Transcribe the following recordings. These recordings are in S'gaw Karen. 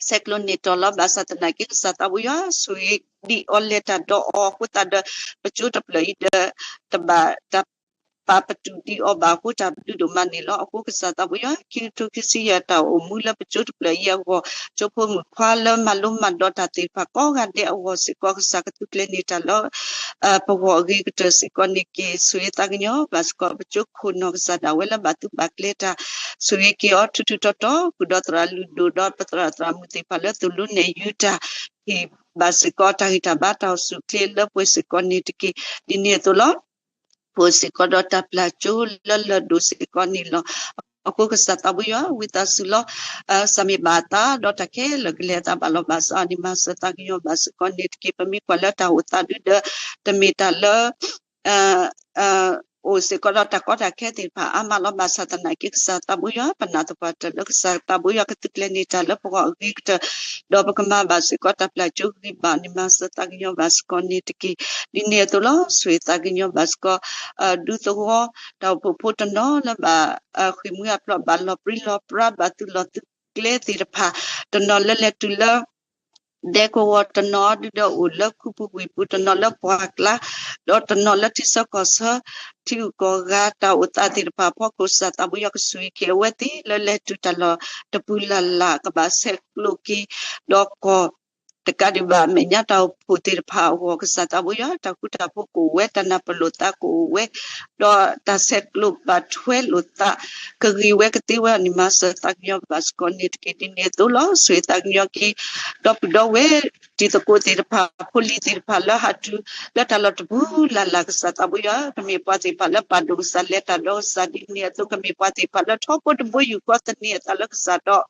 ဆဲးကျိးန့ၢ်တီၤလီၤ ဘၣ်ဆၣ်သနာ်က့ ကစၢ်သးဘိယွၤ ဆိၣ်ဂ့ၤဒံးအီၤ လဲၤတၢ်ဒီးအီၤအဃိသတးဒီး ပကၠိတဖျၢၣ်အံၤဒီး တဘၣ်တၢ်ပာ်ပတုာ်ဒံးအီၤဘၣ်အဃိ တၢ်ဘျုးဒိၣ်မးန့ၣ်လီၤ. အဃိကစၢ်သးဘိယွၤ ခံကထိခံဆံယဲၢ် တၢ်အိၣ်မူလၢပကၠိတဖျၢၣ်အံၤအဂီၢ် ကၠိဖိမုၣ်ခွါလၢမၤလိမၤဒိးတၢ်သ့ၣ်တဖၣ်ကိးဂၤဒဲးအဂီၢ်စ့ၢ်ကီး ကစၢ်ကသူကျဲၤန့ၢ်တၢ်လၢ ပဂီၢ်အဂ့ၤကတၢၢ်စ့ၢ်ကီးန့ၣ်က့ၤ ဆိၣ်ဂ့ၤသးကညီၤဘၣ်စ့ၢ်ကီး ပကၠိခိၣ်နီၢ်ကစၢ်ဒၣ်ဝဲလၢဘၣ်သူဘၣ်ကျဲၤတၢ် ဆိၣ်ဂ့ၤက့ၤအီၤထူထူတီတီ ဃုာ်ဒီးသရၣ်လုၢ်ဒိၣ်ဒီး ပသရၣ်သရၣ်မုၣ်သ့ၣ်တဖၣ်လၢသိၣ်လိနဲၣ်ယုၤတၢ် ဟ့ၣ်ဘၣ်စ့ၢ်ကီးတၢ်ဂံၢ်တၢ်ဘါတၢ်အိၣ်ဆူၣ်အိၣ်ချ့လၢပှဲၤစ့ၢ်ကီးန့ၣ်တက့ၢ်. ဒ်န့ၣ်အသိးလီၤ. ပအိၣ်စ့ၢ်ကီးဒီးတၢ်ပျၢ်ကၠိလၢလၢၢ်ဒိၣ်စ့ၢ်ကီးန့ၣ်လီၤ. အဃိကစၢ်သးဘိယွၤ ဝံသးစူၤလီၤ. စၢ်မ့ၢ်ဘၣ်အသးဒီးတၢ်ခဲလၢာ်ကလဲၤအသးဘၣ်လီၤဘၣ်စးအီၤန့ၣ် မၤစၢၤသးကညီၤဘၣ်စ့ၢ်ကီးန့ၣ်တက့ၢ်. ပမ့ၢ်ကွၢ်လၢတၢ်အိၣ်သးဒုဒီး တမ့ၢ်တၢ်လၢ အိၣ်စ့ၢ်ကီးဒီးတၢ်ကီတၢ်ခဲသ့ၣ်တဖၣ်အါမးလီၤ. ဘၣ်ဆၣ်သနာ်က့ ကစၢ်သးဘိယွၤ ပနာ်သပှၢ်တၢၢ်လၢ ကစၢ်သးဘိယွၤကသူကျဲၤန့ၢ်တၢ်လၢပဂီၢ်အဂ့ၤကတၢၢ် ဒီးပကမၤဘၣ်စ့ၢ်ကီးတၢ်ပျၢ်ကၠိဂံၢ်ဘါန့ၣ် မၤစၢၤသးကညီၤဘၣ်စ့ၢ်ကီးန့ၣ်တက့ၢ်. ဒ်န့ၣ်အသိးလီၤ. ဆိၣ်ဂ့ၤသးကညီၤဘၣ်စ့ၢ်ကီး ဒူသဝီ တၢ်အိၣ်ဖှိၣ်ဖိတနီၤလၢဘၣ်ဃ့ၢ်မှံဟးဖျိး ဘၣ်လီၤပြံလီၤပြါ ဘၣ်သူၣ်လီၤသူၣ်ကျဲသ့ၣ်တဖၣ် တနီၤလၢလဲၤတုၤလၢ ဒဲကဝီၤ တနီၤဒုဒီးအိၣ်လၢခူပူၤဝ့ၢ်ပူၤ တနီၤလၢပှၢ်ကျါ ဒီးတနီၤလၢထံဆၢကီၢ်ဆၢ ထံဂုၤကီၢ်ဂၤတၢ်အိၣ်သးသ့ၣ်တဖၣ်အဖီခိၣ် ကစၢ်သးဘိယွၤကဆိၣ်ဂ့ၤက့ၤအဝဲသ့ၣ်လၢလဲၤတုၤတၢ်လီၢ်တပူၤလၢ်လၢ် ကဘၣ်ဆဲးကျိးက့ၤ ဒီးကီၢ် တကးဒံးဘၣ်အမဲာ်ညါတၢ်အိၣ်ဖှိၣ်သ့ၣ်တဖၣ်အဂီၢ် ကစၢ်သးဘိယွၤ တၢ်ဃူတၢ်ဖိးကအိၣ်ဝဲ တၢ်နၢ်ပၢၢ်လိာ်သးကအိၣ်ဝဲ ဒီးတၢ်ဆဲးကျိးဘၣ်ထွဲလိာ်သး ကဂ့ၤဝဲကသ့ဝဲအီၤန့ၣ် မၤစၢၤသးကညီၤဘၣ်စ့ၢ်ကီးန့ၣ်တက့ၢ်. ဒ်န့ၣ်အသိးလီၤ. ဆိၣ်ဂ့ၤသးကညီၤက့ၤ ဒီပုၢ်ဒီဝဲၢ် တံၤသကိးသ့ၣ်တဖၣ် ဖိလံၤသ့ၣ်တဖၣ်လၢဟးတုၤ လၢတၢ်လီၢ်တပူၤလၢ်လၢ် ကစၢ်သးဘိယွၤ ကမ့ၢ်ပှၤသ့ၣ်တဖၣ်လၢပာ်ဒိၣ်ကစၢ် လဲၤတၢ်ဒီးကစၢ် ဒ်န့ၣ်အသိး ကမ့ၢ်ပှၤသ့ၣ်တဖၣ်လၢထီဘိတဘိယူၢ်ဃီသန့ၤအသးလၢကစၢ်ဒီး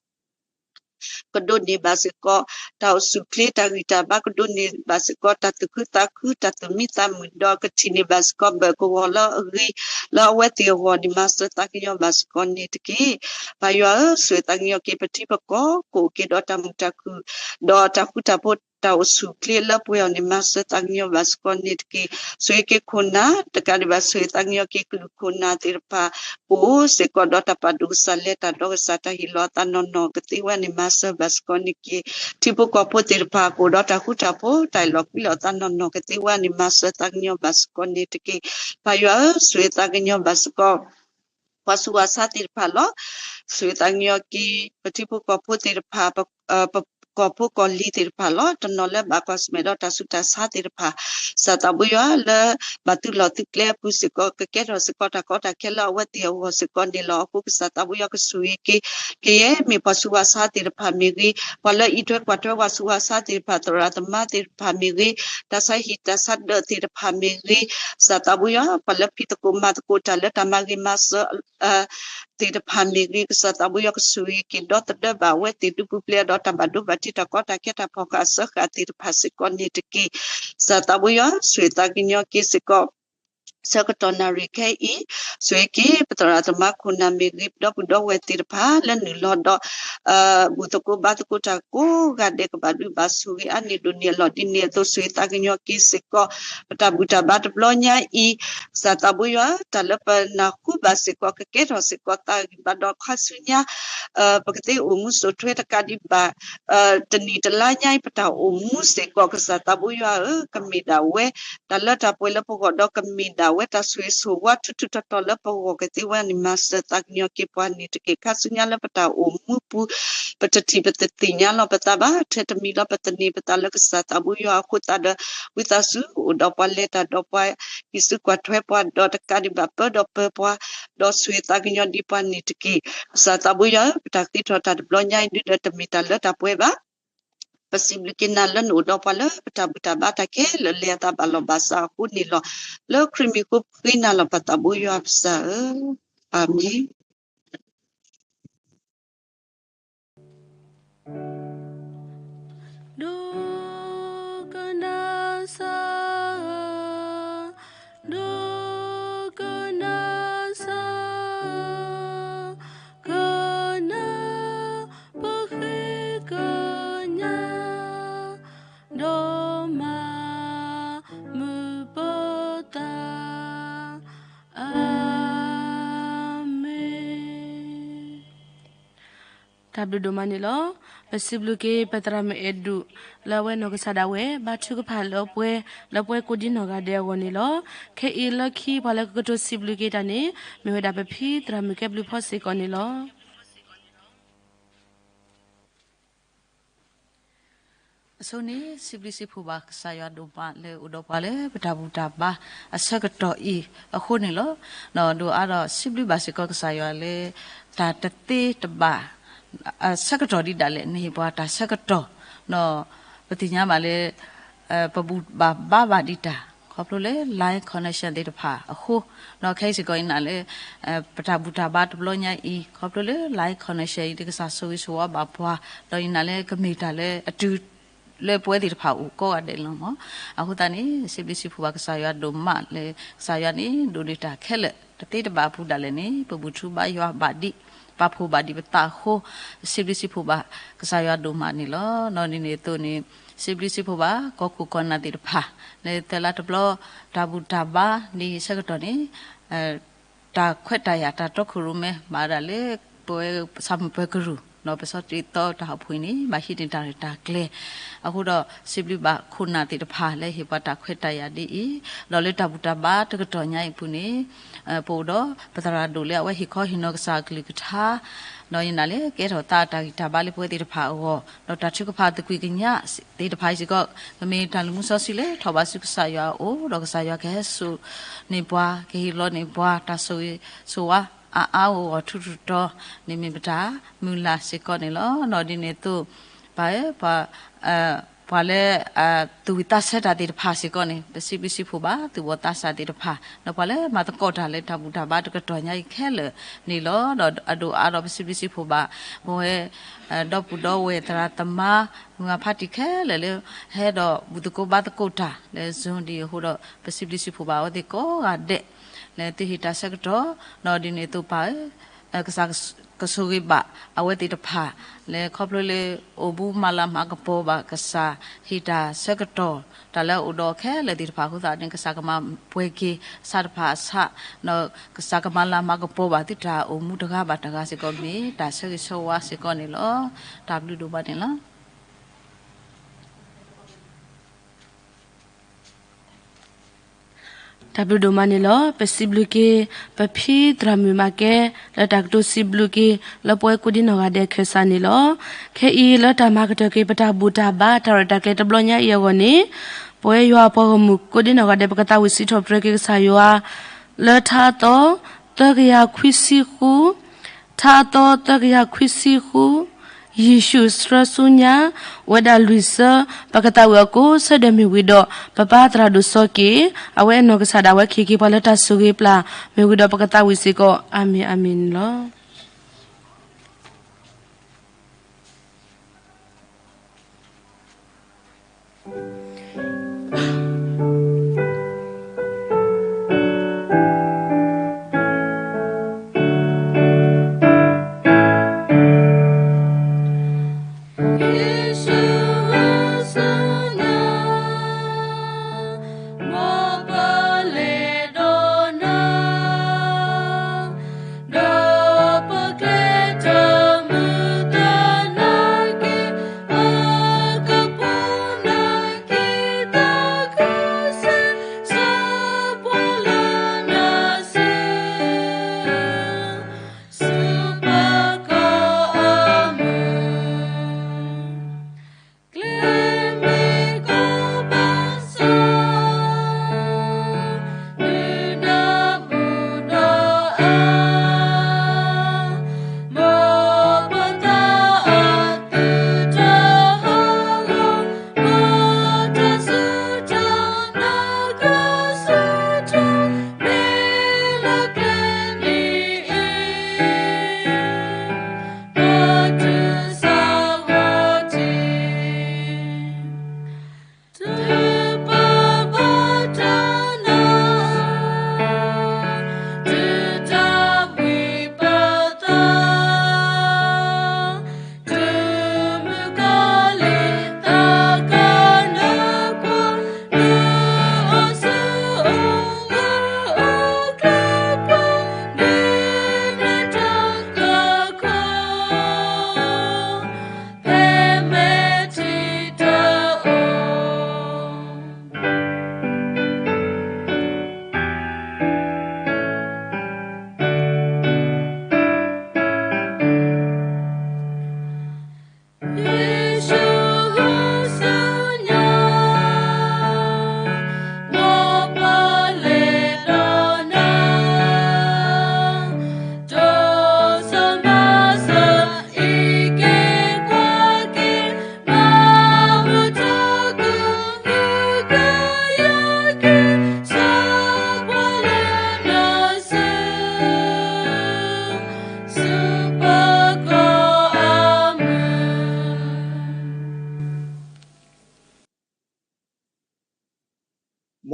ကဒိးန့ၢ်ဘၣ်စ့ၢ်ကီး တၢ်အိၣ်ဆူၣ်အိၣ်ချ့ တၢ်ဂံၢ်တၢ်ဘါ ကဒိးန့ၢ်ဘၣ်စ့ၢ်ကီး တၢ်သူၣ်ခုသးခု တၢ်သူၣ်မံသးမုာ် ဒီးကထံၣ်န့ၢ်ဘၣ်စ့ၢ်ကီး ဘၢၣ်ကဝီၤလၢအဂ့ၤ လၢအဝဲသ့ၣ်အဂီၢ်န့ၣ် မၤစၢၤသးကညီၤဘၣ်စ့ၢ်ကီးန့ၣ်တက့ၢ်. ပၢ်ယွၤဧၢ, ဆိၣ်ဂ့ၤသးကညီၤက့ၤ ပထံပကီၢ် ကအိၣ်က့ၤဒီးတၢ်မုာ်တၢ်ခုၣ် ဒီးတၢ်ဃူတၢ်ဖိး တၢ်အိၣ်ဆူၣ်အိၣ်ချ့လၢပှဲၤအီၤန့ၣ် မၤစၢၤသးကညီၤဘၣ်စ့ၢ်ကီးန့ၣ်တက့ၢ်. ဆိၣ်ဂ့ၤက့ၤခိၣ်နၢ် တကးဒံးဘၣ် ဆိၣ်ဂ့ၤသးကညီၤက့ၤ ကလုာ်ခိၣ်နၢ်သ့ၣ်တဖၣ် ကအိၣ်စ့ၢ်ကီးဒီးတၢ်ပာ်ဒိၣ်ကစၢ် လဲၤတၢ်ဒီးကစၢ် တၢ်ဟ့ၣ်လီၤအသးနီၢ်နီၢ်ကသ့ဝဲန့ၣ် မၤစၢၤဘၣ်စ့ၢ်ကီးန့ၣ်တက့ၢ်. ထံဖိကီၢ်ဖိသ့ၣ်တဖၣ် ကအိၣ်ဒီးတၢ်ဃူတၢ်ဖိး တၢ်ဟ့ၣ်လီၤကွံလီၤအသးနီၢ်နီၢ်ကသ့ဝဲန့ၣ် မၤစၢၤသးကညီၤဘၣ်စ့ၢ်ကီးန့ၣ်တက့ၢ်. ပၢ်ယွၤဧၢ, ဆိၣ်ဂ့ၤသးကညီၤဘၣ်စ့ၢ်ကီး ပှၤဆူးပှၤဆါသ့ၣ်တဖၣ်လီၤ. ဆိၣ်ဂ့ၤသးကညီၤက့ၤ ပထံဖိကီၢ်ဖိသ့ၣ်တဖၣ် ပကီၢ်ဖိကီၢ်လံၤသ့ၣ်တဖၣ်လီၤ. တနီၤလၢဘၣ်ကွၢ်ဆၢၣ်မဲာ်ဒီးတၢ်ဆူးတၢ်ဆါသ့ၣ်တဖၣ် ကစၢ်သးဘိယွၤလၢ ဘၣ်သုးလီၢ်သုးကျဲအပူၤစ့ၢ်ကီး ကကဲထီၣ်စ့ၢ်ကီးတၢ်ကီတၢ်ခဲလၢအဝဲသ့ၣ်အဂီၢ်စ့ၢ်ကီးန့ၣ်လီၤ. အဃိကစၢ်သးဘိယွၤကဆိၣ်ဂ့ၤက့ၤ ကယဲၢ်မ့ၢ်ပှၤဆူးပှၤဆါသ့ၣ်တဖၣ်မ့ၢ်ဂ့ၤ, ပှၤလၢအံးထွဲကွၢ်ထွဲပှၤဆူးပှၤဆါသ့ၣ်တဖၣ် သရၣ်သမါသ့ၣ်တဖၣ်မ့ၢ်ဂ့ၤ, တၢ်ဆါဟံၣ်တၢ်ဆါဒၢးသ့ၣ်တဖၣ်မ့ၢ်ဂ့ၤ, ကစၢ်သးဘိယွၤ ပှၤလၢဖံးသကိးမၤသကိးတၢ်လၢတၢ်မၤဂ့ၤမၤစၢၤ သ့ၣ်တဖၣ်မ့ၢ်ဂ့ၤ, ကစၢ်သးဘိယွၤကဆိၣ်ဂ့ၤက့ၤဒီသဒၢဘၣ်အဝဲသ့ၣ် ဒုးပူၤဖျဲးဒီးတၢ်ဘၣ်ဒိဘၣ်ထံး တၢ်ကီတၢ်ခဲ တၢ်ဖီၣ်ဃာ်အစၢဃာ်သ့ၣ်တဖၣ်စ့ၢ်ကီးန့ၣ်တက့ၢ်. ကစၢ်သးဘိယွၤ ဆိၣ်ဂ့ၤသးကညီၤက့ၤစ့ၢ်ကီး ဆၢကတီၢ်နၣ်ရံၣ်ခဲအံၤ ဆိၣ်ဂ့ၤက့ၤ ပသရၣ်သမါခိၣ်နၢ်မ့ၢ်ဂ့ၤ ဒီပုၢ်ဒီဝဲၢ်သ့ၣ်တဖၣ် လၢနုာ်လီၤဒီး ဘူၣ်သကိးဘါသကိးတၢ်ကိးဂၤဒဲး ကဘၣ်ဒုးဘၣ်ဆိၣ်ဂ့ၤအါန့ၢ်ဒိၣ်န့ၢ်အလီၢ် ဒ်န့ၣ်အသိး ဆိၣ်ဂ့ၤသးကညီၤက့ၤစ့ၢ်ကီး ပတၢ်ဘူၣ်တၢ်ဘါတဘျီညါအံၤ ကစၢ်သးဘိယွၤ တၢ်လၢပနၢ်ဟူဘၣ်စ့ၢ်ကီး ကကဲထီၣ်စ့ၢ်ကီးသးဂံၢ်ဘါဒီးခါဆူညါ ပကသ့အိၣ်မူစိာ်ထွဲတကးဒံးဘၣ် တနံၣ်တလါညါအံၤ ပတၢ်အိၣ်မူစ့ၢ်ကီး ကစၢ်သးဘိယွၤဧၢ, ကမ့ၢ်ဒၣ်ဝဲ တၢ်လၢတၢ်ပှဲၤလၢပဂီၢ် ဒီးကမ့ၢ်ဒၣ်ဝဲ တၢ်ဆိၣ်ဂ့ၤဆိၣ်ဝါထူးထူးတီၤတီၤလၢပဂီၢ်ကသ့ဝဲန့ၣ် မၤစၢၤသးကညီၤက့ၤပှၤန့ၣ်တက့ၢ်. ခါဆူညါလၢပတၢ်အိၣ်မူပူၤ ပတထံၣ်ပတသ့ၣ်ညါလီၤပသးဘၣ်, ထဲတမံၤလီၤ ပသန့ၤပသးလၢကစၢ်သးဘိယွၤအဃိသတးဒီး ဝံသးစူၤအိၣ်ဒီးပှၤ လဲၤတၢ်ဒီးပှၤ ဟံးစုကွၢ်ထွဲပှၤ ဒီးတကးဒံးဘၣ်ပၢဒီးပၢပှၤ ဒီးဆိၣ်ဂ့ၤသးကညီၤဒံးပှၤန့ၣ်တက့ၢ်. ကစၢ်သးဘိယွၤဧၢ, ပတၢ်ဃ့ထီၣ်တၢ်တဘျီညါအံၤဒုဒီးတမ့ၢ်တၢ်လၢတၢ်ပှဲၤဘၣ်. ပစံးဘျုးက့ၤနၤလၢနအိၣ်ဒီးပှၤလၢပတၢ်ဘူၣ်တၢ်ဘါတၢ်ခဲလၢာ် လဲၤအသးဘၣ်လီၢ်ဘၣ်စးအဃိန့ၣ်လီၤ. လၢခရံာ်မံၤဃိပဃ့နၤလီၤ ပသးဘိယွၤပစၢ်ဧၢ, အၤမ့ၣ်. ဘျုးဒိၣ်မးန့ၣ်လီၤ. ပစံးဘျုးက့ၤ ပသရၣ်မုၣ်အဲၣ်ဒူၣ် လၢအဝဲနီၢ်ကစၢ်ဒၣ်ဝဲ ဘါထုကဖၣ်လၢပှဲၤ လၢပှဲၤကိးဒံနီၢ်ဂၤဒဲးအဂီၢ်န့ၣ်လီၤ. ခဲအံၤလၢခံ ပှၤလၢကကတိၤစံးဘျုးက့ၤတၢ်န့ၣ် မ့ၢ်ဝဲဒၣ်ပဖံသရၣ်မုၣ်ကဲဘျုးဖီစ့ၢ်ကီးန့ၣ်လီၤ. အဆိန့ၣ် စံးဘျုးစံးဖှိၣ်ဘၣ်ကစၢ်ယွၤဒိၣ်မးလၢအိၣ်ဒီးပှၤလၢပတၢ်ဘူၣ်တၢ်ဘါအဆၢကတီၢ်အံၤအဃိန့ၣ်လီၤ. ဒီးဒိၣ်အါဒီးစံးဘျုးဘၣ်စ့ၢ်ကီးကစၢ်ယွၤလၢ တၢ်တသ့တဘၣ် အဆၢကတီၢ်ဒ်ဒၣ်လဲာ် နဟ့ၣ်ပှၤတၢ်ဆၢကတီၢ် ဒီးပသ့ၣ်ညါဘၣ်လၢ ပဘူၣ်ဘၣ်ဘါဘၣ်ဒံးတၢ် ခီဖျိလၢ line connection သ့ၣ်တဖၣ်အဃိ ဒီးခဲအံၤစ့ၢ်ကီးယနာ်လၢ ပတၢ်ဘူၣ်တၢ်ဘါတဘျီညါအံၤ ခီဖျိလၢ line connection အံၤ ကစၢ်ဆိၣ်ဂ့ၤဆိၣ်ဝါဘၣ်ပှၤ ဒီးယနာ်လၢကမ့ၢ်တၢ်လၢအတုၤ လၢပဝဲသ့ၣ်တဖၣ်အိၣ်ကိးဂၤဒဲးလီၤမး. အဃိသတးန့ၣ် စံးဘျုးစံးဖှိၣ်ဘၣ်ကစၢ်ယွၤဒိၣ်မးလၢ ကစၢ်ယွၤန့ၣ် ဒိၣ်န့ၢ်တၢ်ခဲလၢာ် တသ့တဘၣ်အပူၤဒၣ်လဲာ်န့ၣ် ပဘူၣ်ထူဘါယွၤဘၣ်ဒံး ပာ်ဖှိၣ်ဘၣ်ဒံးပသးအဃိ စံးဘျုးစံးဖှိၣ်ဘၣ်ကစၢ်ယွၤဒိၣ်မးန့ၣ်လီၤ. ဒီးဒ်န့ၣ်အသိးန့ၣ် စံးဘျုးစံးဖှိၣ်ဘၣ်ကီၢ်ခိၣ်ကီၢ်နၢ်သ့ၣ်တဖၣ် လၢသၢလါတဘျီ တၢ်ဘူၣ်တၢ်ဘါဒ်အံၤအဆၢကတီၢ်န့ၣ် တၢ်ခွဲးတၢ်ယာ်တၢ်တီခိၣ်ရိၣ်မဲ ဘၣ်ဝဲဒၣ်လၢ ပဝဲဆၣ်မုာ်ပှဲၤကရူၢ် ဒီးပစီတံၢ်သီတၢ်ဟီၣ်ဖှံးန့ၣ် ဘၣ်ဟံးန့ၢ်တၢ်ရဲၣ်တၢ်ကျဲၤ အဃိဒီး စံးဘျုးဘၣ်ခိၣ်နၢ်သ့ၣ်တဖၣ်လၢဟ့ၣ်ပှၤတၢ်ခွဲးတၢ်ယာ်ဒ်အံၤ ဒီးလၢတၢ်ဘူၣ်တၢ်ဘါတကတီၢ်ညါအံၤအပူၤန့ၣ် ပအိၣ်ဒီးပသရၣ်ဒိၣ်လၢအဝဲဟ့ၣ်ခီဟ့ၣ်နီၤကစၢ်အကလုၢ်ကထါ ဒီးယနာ်လၢကဲထီၣ်သးတၢ်ဂံၢ်တၢ်ဘါလၢပဝဲသ့ၣ်တဖၣ်အဂီၢ် ဒီးတၢ်ထုကဖၣ်သကွံာ်ကညးသ့ၣ်တဖၣ်အံၤစ့ၢ်ကီး ကမ့ၢ်တၢ်လုၢ်မူစီဆှံလၢထီၣ်ဘးဆူကစၢ်ယွၤအအိၣ် ဒီးကစၢ်ယွၤကဟဲစိာ်န့ၢ်ပှၤ ကဟ့ၣ်လီၤန့ၢ်ပှၤ တၢ်ဆိၣ်ဂ့ၤဆိၣ်ဝါအါအါဂီၢ်ဂီၢ်ထူထူတီၤတီၤန့ၣ်မ့ၢ်ပတၢ်မုၢ်လၢ်စ့ၢ်ကီးန့ၣ်လီၤ. ဒီးဒ်န့ၣ်အသိး ပၢ်ဧၢ ပှၤလၢ သူၣ်ဝံၣ်သးဆၢတၢ်သ့ၣ်တဖၣ်စ့ၢ်ကီးန့ၣ် ပစံးဘျုးစံးဖှိၣ်ဘၣ် သူၣ်ဘီၣ်သးစၢ်သ့ၣ်တဖၣ် ဒီးပှၤလၢမၤသကိးတၢ်လၢတၢ်ဘူၣ်တၢ်ဘါတကတီၢ်ညါအံၤခဲလၢာ်န့ၣ်လီၤ. ဒီးအဒိၣ်အါဒီးပစံးဘျုးစံးဖှိၣ်ဘၣ် ပဝဲ ဒီပုၢ်ဒီဝဲၢ်သရၣ်သမါ မုၢ်ဂၤဖါတံၢ်ခဲလၢာ်လၢ ဟဲဒီးဘူၣ်သကိးဘါသကိးတၢ်လၢ Zoom ဒ်အံၤအဃိဒီး ပစံးဘျုးစံးဖှိၣ်ဘၣ်အဝဲသ့ၣ်ကိးဂၤဒဲး လၢသုဟ့ၣ်တၢ်ဆၢကတီၢ် ဒီးဒ်န့ၣ်အသိးပၢ်ဧၢ ကစၢ်ကဆိၣ်ဂ့ၤဘၣ်အဝဲသ့ၣ်တဖၣ် လၢခီဖျိလၢအိၣ်မူမၤလၤမၤကပီၤဘၣ်ကစၢ် ဟ့ၣ်တၢ်ဆၢကတီၢ် တၢ်လၢအအိၣ်ဒီးခဲလၢာ်သ့ၣ်တဖၣ်အဃိသတးန့ၣ် ကစၢ်ကမၤပှဲၤက့ၤအဆၣ်တဖၣ်အဆၣ် ဒီးကစၢ်ကမၤလၤမၤကပီၤဘၣ်သုတၢ်အိၣ်မူတဂၤဘၣ်တဂၤစ့ၢ်ကီး မ့ၢ်တၢ်ဆၢဂ့ၤဆၢဝါစ့ၢ်ကီးန့ၣ်လီၤ. တၢ်ဘျုးဒိၣ်မးန့ၣ်လီၤ. တၢ်ဘျုးဒိၣ်မးန့ၣ်လီၤ. ပစံးဘျုးက့ၤ ပဖံသရၣ်မုၣ်မၤကဲ လၢတၢ်ကတိၤစံးဘျုးက့ၤ လၢပဝဲကိးဒံနီၢ်ဂၤဒဲးခၢၣ်စးန့ၣ်လီၤ. ခဲအံၤလၢတၢ်မၤကတၢၢ်က့ၤ ပတၢ်ဘူၣ်တၢ်ဘါ တၢ်ရဲၣ်တၢ်ကျဲၤတဘျီညါအံၤအဂီၢ်န့ၣ် ပဝဲယွၤအပှၤဂီၢ်မုၢ်ကိးဒံနီၢ်ဂၤဒဲး ပကသးဝံၣ်စံးထီၣ်ပတြၢၤက့ၤကစၢ်ယွၤ လၢထါအသီ သၢကယၤခွံဆံဃု ထါအသီသၢကယၤခွံဆံဃု ယ့ၣ်ၡူးဆှၢဆူညါ အိၣ်ဝဲဒၣ်လွံၢ်ဆၢ ပကသးဝံၣ်အကိးဆၢဒၢးမ့ၢ်ဝံၤဒီး ပပၢ်သရၣ်ဒိၣ်စီၤက့ၤ အဝဲအနီၢ်ကစၢ်ဒၣ်ဝဲကဟ့ၣ်က့ၤပှၤလၢတၢ်ဆိၣ်ဂ့ၤပျၢ် မ့ၢ်ဝံၤဒီးပကသးဝံၣ်စ့ၢ်ကီး အၤမ့ၣ် အၤမ့ၣ်န့ၣ်လီၤ.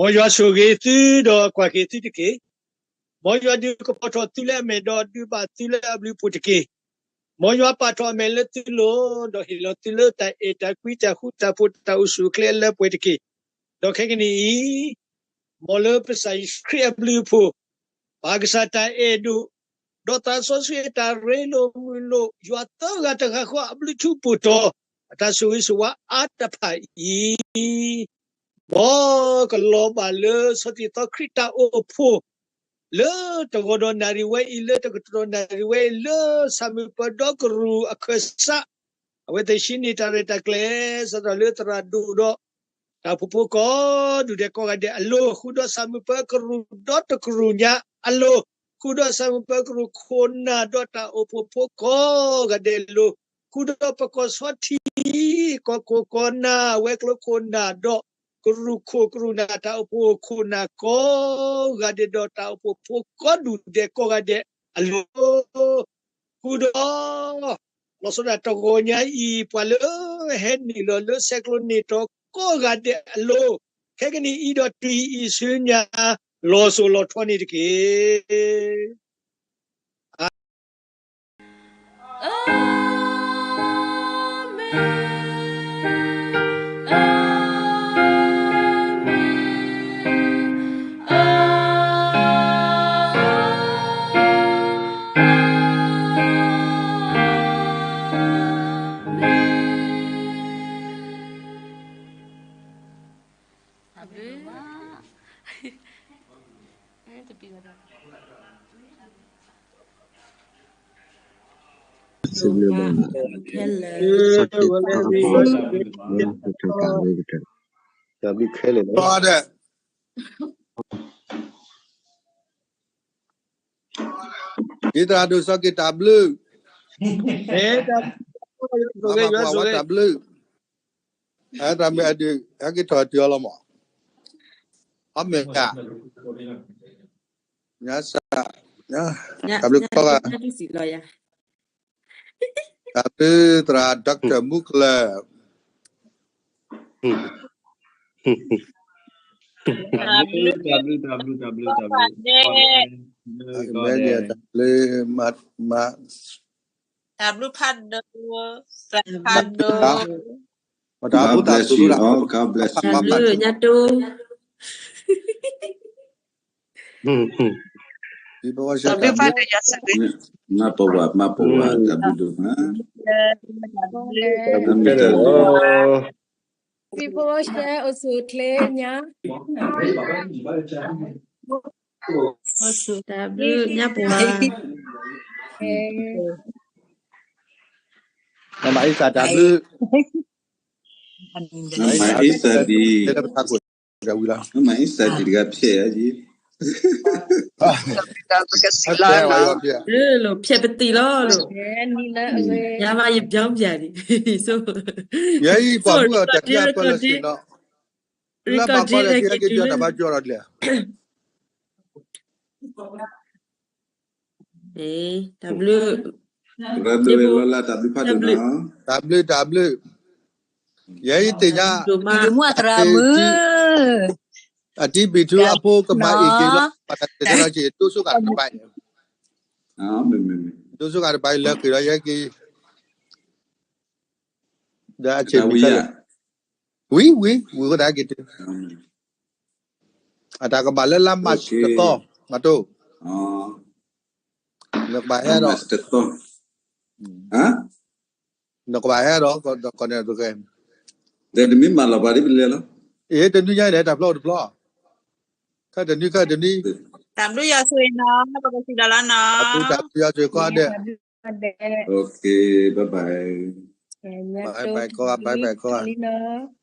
မ်ယွၤဆိၣ်ဂ့ၤသုဒီးကွၢ်က့ၤသုတက့ၢ်. မ်ယွၤဒုးကပီၤထီၣ်သုလၢအမဲာ်ဒီးဒုးဘၣ်သုလၢအဘျုးအဖှိၣ်တက့ၢ်. မ်ယွၤပာ်ထီၣ်အမဲာ်လၢသုလိၤ, ဒီးဟ့ၣ်လီၤသုလၢတၢ်အဲၣ်တၢ်ကွံတၢ်ဃူတၢ်ဖိးတၢ်အိၣ်ဆူၣ်အိၣ်ချ့အလၢပှဲၤတက့ၢ်. ဒီးခဲကနံၣ်အံၤ, မ်လၢပကစၢ်ယ့ၣ်ၡူးခရံာ်အဘျုးအဖှိၣ်, ပၢ်ကစၢ်တၢ်အဲၣ်ဒိၣ်, ဒီးသးစီဆှံအတၢ်ရ့လိာ်မုာ်လိာ်, ယွၤသၢဂၤတဂၤဃီအဘျုးထူးပူၤတီၤ, အတၢ်ဆိၣ်ဂ့ၤဆိၣ်ဝါအါတဖၣ်အံၤ မ်ကလီၤဘၣ်လၢစီၤတံၤသီခရံာ်တၢ်အိၣ်ဖှိၣ်, လၢတဂီၤဒီးနၣ်ရံၣ်ဝဲအံၤ, လၢတကတီၢ်ဒီးနၣ်ရံၣ်ဝဲအံၤ, လၢဆၣ်မုာ်ပၢၤဒီကရူၢ်အခၢၣ်စး, အဝဲသ့ၣ်ဟံးန့ၢ်တၢ်ရဲၣ်တၢ်ကျဲၤ စးထီၣ်လၢသရၣ်ဒိၣ်ဒီး တၢ်အိၣ်ဖှိၣ်ဖိကိးဒူၣ်ဒဲးကိးဂၤဒဲးအလိၤ, ဃုာ်ဒီးဆၣ်မုာ်ပၢၤကရူၢ်ဒီတကရူၢ်ညါအလိၤ, ဃုာ်ဒီးဆၣ်မုာ်ပၢၤကရူၢ်ခိၣ်နၢ်ဒီးတၢ်အိၣ်ဖှိၣ်ဖိကိးဂၤဒဲးအလိၤ, ဃုာ်ဒီးပကီၢ်ဆီထံ, ကီၢ်ခိၣ်ကီၢ်နၢ်, ဝဲၤကျိၤခိၣ်နၢ်ဒီး ကရူၢ်ခိၣ်ကရူၢ်နၢ်, တၢ်အိၣ်ဖှိၣ်ဖိကိးဒူၣ်ဒဲးကိးဂၤဒဲးဒီးတၢ်အိၣ်ဖှိၣ်ဖိကိးဒူၣ်ဒဲးကိးဂၤဒဲးအလိၤ, ဃုာ်ဒီး လီၤဆီဒၣ်တၢ်တဂီၤညါအံၤ, ပှၤလၢဟဲနုာ်လီၤလၢဆဲးကျိးန့ၢ်တီၤကိးဂၤဒဲးအလိၤ, ခဲကနံၣ်အံၤဒီးတုၤအံၤဆူညါ, လီၤစိၤလီၤထီန့ၣ်တက့ၢ်. ဒ်သရၣ်ဒိၣ်စီၤက့ၤတၢ်ဘျုး, မၤပှၤဝဲတၢ်ဘျုး, သရၣ်မုၣ်အဒုး ဟဲက့ၤထီၣ်တုၤအီၤလီၤမး, အီၣ်မ့ၢ်ဧါ, ညါစၢ်, တၢ်ဘျုးကိးဂၤ, တၢ်ဘျုးသရၣ် Doctor မူကလၢာ်, တၢ်ဘျုး, တၢ်ဘျုး, တၢ်ဘျုး, တၢ်ဘျုး, တၢ်ဘျုး, တၢ်ဘျုး, တၢ်ဘျုးဖးဒိၣ်, သရၣ်ဖးဒိၣ်, တၢ်ဘျုး, တၢ်ဘျုး, တၢ်ဘျုး, ညါတိ, မၤပဝဲ, မၤပဝဲ, တၢ်ဘျုးဒိၣ်မး, တၢ်ဘျုး, အိၣ်ဆူၣ်အိၣ်ချ့ညါ, တၢ်ဘျုး, ညါပှၤ, မၤအံသၣ်တၢ်ဘျုး, မၤအံသၣ်ဒ် မၤအံသၣ်ဒံးတဂၤဖျဲးအါယံၤ, ဖျဲးပတံၤလီၤ, ညါဘၣ်ယပြောင်းပြန်လံ, ယဲအံၤပှၤမုၣ်အီၤတၢ်တံၢ်အပၢၢ်လၢ်စ့ၢ်နီၤ, လၢဘၣ်ကီလၢ်က့ၤဟဲက့ၤဒုးတၢ်ဘၣ်ကၠီထီၣ်ဒ်လဲၣ်, တၢ်ဘျုး, တၢ်ဘျုး, တၢ်ဘျုး, တၢ်ဘျုး, ယဲအံၤသ့ၣ်ညါ, အတံၢ်ဘံၣ်ထူအဖိကမၤအ့ၣ်က့ၤလီၤ, ပှၤတၢ်တဲလီၤက့ၤ ဒိၣ်စိကၤတဘၣ်, ဒိၣ်စိကၤတဘၣ်လၢက့ၤဒီးယဲက့ၤ, ဒီးအဆ့ၣ်မံၤ, ဝံၤ, ဝံၤ, ဝံၤကဒၣ်က့ၤတုၤ, အတၢ်ကဘၣ်လၢလါမၢ်ၡးတသီ, မၤတိၢ်, နကဘၣ်ဟဲဒီး, နကဘၣ်ဟဲဒီး, ဒီးကီၢ်န့ၣ်တကဲ, ဒီးတမ့ၢ်မၤလီၤပှၤဒ်ပလဲၤလီၤ, အ့ တနွံညါအံၤန့ၣ် တၢ်ဖျီအိၣ်တဖျီ, ခဲတနွံခဲတနွံ, တၢ်ဘျုးယွၤဆိၣ်ဂ့ၤနီၤ, ပကစံးဒီးလီၤနီၤ, တၢ်ဘျုးယွၤဆိၣ်ဂ့ၤကိးဂၤဒဲး, OK, bye bye. ဘၣ်ဘၣ်ကီး ဘၣ်ဘၣ်ကီးလံနီၤ.